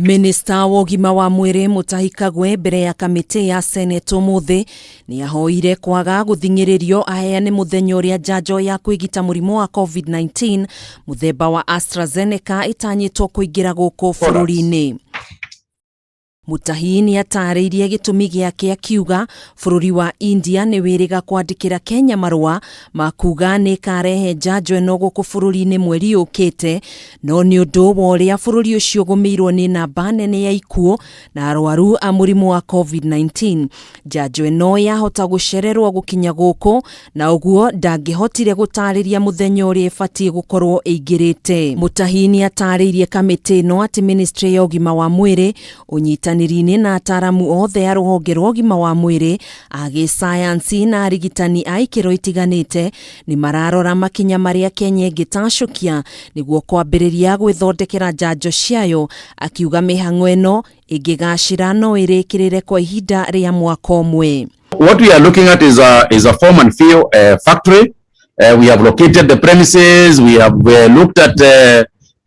Minista wa ũgima wa mwĩrĩ Mutahi Kagwe mbere ya kamĩtĩ ya Senate ũmũthĩ nĩ ahoire kwaga gũthing'ĩrĩrio aheane mũthenya ũrĩa njanjo ya kwĩgita mũrimũ wa COVID-19 mũthemba wa AstraZeneca ĩtanyĩtwo kũingĩra gũkũ bũrũri-inĩ. Mutahi nĩ atarĩirie gĩtũmi gĩake akiuga bũrũri wa India nĩ wĩrĩga kwandĩkĩra Kenya marũa ma kuga nĩ ĩkarehe njanjo ĩno gũkũ bũrũri-inĩ mweri ũkĩte, no nĩ ũndũ wa ũrĩa bũrũri ũcio ũgũmĩirwo nĩ namba nene ya ikuũ na arwaru a mũrimũ wa COVID-19, njanjo ĩno yahota gũcererwo gũkinya gũkũ na ũguo ndangĩhotire gũtarĩria mũthenya ũrĩa ĩbatiĩ gũkorwo ĩingĩrĩte. Mutahi nĩ atarĩirie kamĩtĩ ĩno atĩ ministry ya ũgima wa mwĩrĩ ũnyitanĩri-inĩ na ataramu othe a rũhonge rwa ũgima wa mwĩrĩ, a gĩsayansi na arigitani a ikĩro itiganĩte nĩ mararora makinya marĩa Kenya ĩngĩtacũkia nĩguo kwambĩrĩria gwĩthondekera njanjo ciayo, akiuga mĩhang'o ĩno ĩngĩgacĩra no ĩrĩkĩrĩre kwa ihinda rĩa mwaka ũmwe. What we are looking at is a form and fill factory. We have located the premises. We have looked at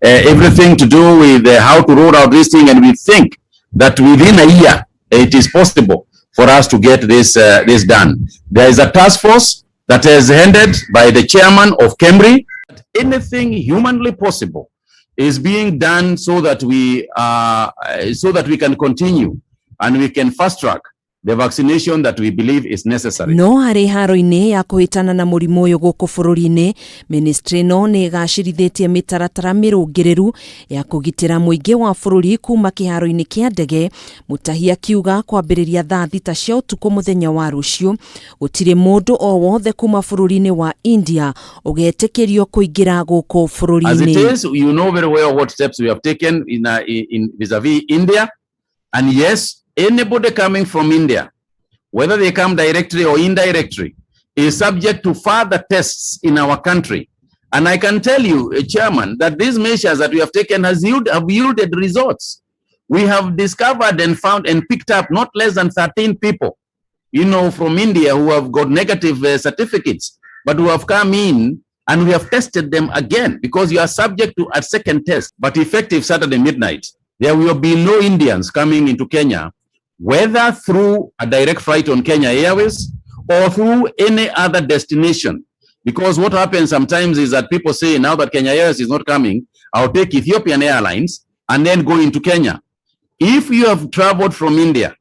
everything to do with how to roll out this thing, and we think that within a year it is possible for us to get this done. There is a task force that is headed by the chairman of KEMRI. Anything humanly possible is being done so that we can continue and we can fast track the vaccination that we believe is necessary. No harĩ haro-inĩ ya kũhĩtana na mũrimũ ũyũ gũkũ bũrũri-inĩ, ministry ĩno nĩ ĩgacĩrithĩtie mĩtaratara mĩrũngĩrĩru ya kũgitĩra mũingĩ wa bũrũri kuma kĩharo-inĩ kĩa ndege. Mutahi akiuga kwambĩrĩria thaa 6 cia ũtukũ mũthenya wa rũciũ, gũtirĩ mũndũ o wothe kuma bũrũri-inĩ wa India ũgetĩkĩrio kũingĩra gũkũ As it bũrũri-inĩ. Is, you know very well what steps we have taken in vis-a-vis India. And yes, anybody coming from India, whether they come directly or indirectly, is subject to further tests in our country. And I can tell you, Chairman, that these measures that we have taken have yielded results. We have discovered and found and picked up not less than 13 people from India who have got negative certificates, but who have come in, and we have tested them again because you are subject to a second test. But effective Saturday midnight, there will be no Indians coming into Kenya, whether through a direct flight on Kenya Airways or through any other destination. Because what happens sometimes is that people say, "Now that Kenya Airways is not coming, I'll take Ethiopian Airlines and then go into Kenya." If you have traveled from India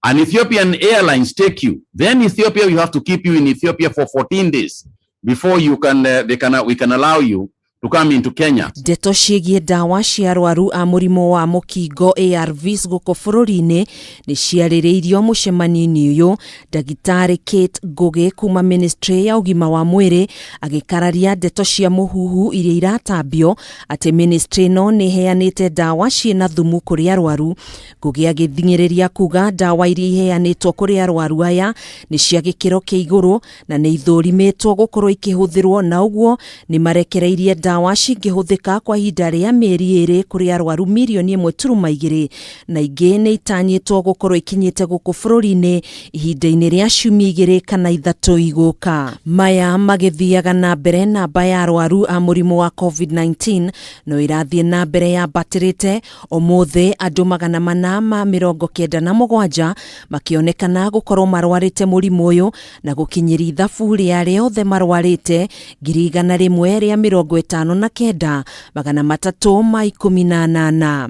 and Ethiopian Airlines take you, then Ethiopia, you have to keep you in Ethiopia for 14 days before you can, they can, we can allow you to come into Kenya. Ndeto ciĩgiĩ ndawa cia arwaru a mũrimũ wa mũkingo ARVs gũkũ bũrũri-inĩ nĩ ciarĩrĩirio mũcemanio-inĩ ũyũ. Ndagĩtarĩ Kate Ngũgĩ kuma ministry ya ũgima wa mwĩrĩ agĩkararia ndeto cia mũhuhu iria iratambio atĩ ministry ĩno nĩ ĩheanĩte ndawa ciĩna thumu kũrĩ arwaru. Ngũgĩ agĩthing'ĩrĩria kuga ndawa iria iheanĩtwo kũrĩ arwaru aya nĩ cia gĩkĩro kĩa igũrũ na nĩ ithũrimĩtwo gũkorwo ikĩhũthĩrwo, na ũguo nĩ marekereirie ndawa cingĩhũthĩka kwa ihinda rĩa mĩeri 2 kũrĩ arwaru mirioni 1.2, na ingĩ nĩ itanyĩtwo gũkorwo ikinyĩte gũkũ bũrũri-inĩ ihinda-inĩ rĩa ciumia 2 kana 3 igũka. Maya magĩthiaga na mbere, namba ya arwaru a mũrimũ wa COVID-19 no ĩrathiĩ na mbere yambatĩrĩte. Ũmũthĩ andũ 497 makĩonekana gũkorwo marwarĩte mũrimũ ũyũ, na gũkinyĩria ithabu rĩa arĩa othe marwarĩte 159,318.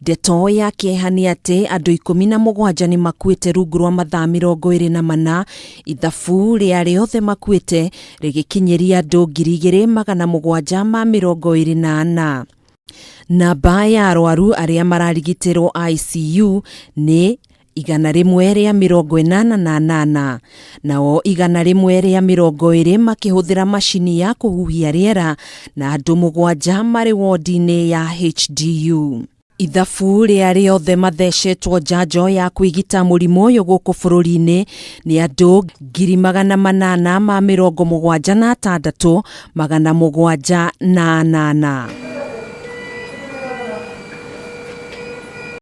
Ndeto ya kĩeha nĩ atĩ andũ 17 nĩ makuĩte rungu rwa mathaa 24, ithabu rĩa arĩa othe makuĩte rĩgĩkinyĩria andũ 2724. Namba ya arwaru arĩa mararigitĩrwo ICU nĩ 188, nao 120 makĩhũthĩra macini ya kũhuhia rĩera, na andũ 7 marĩ wodi-inĩ ya HDU. Ithabu rĩa arĩa othe mathecetwo njanjo ya kwĩgita mũrimũ ũyũ gũkũ bũrũri-inĩ nĩ andũ 876,708.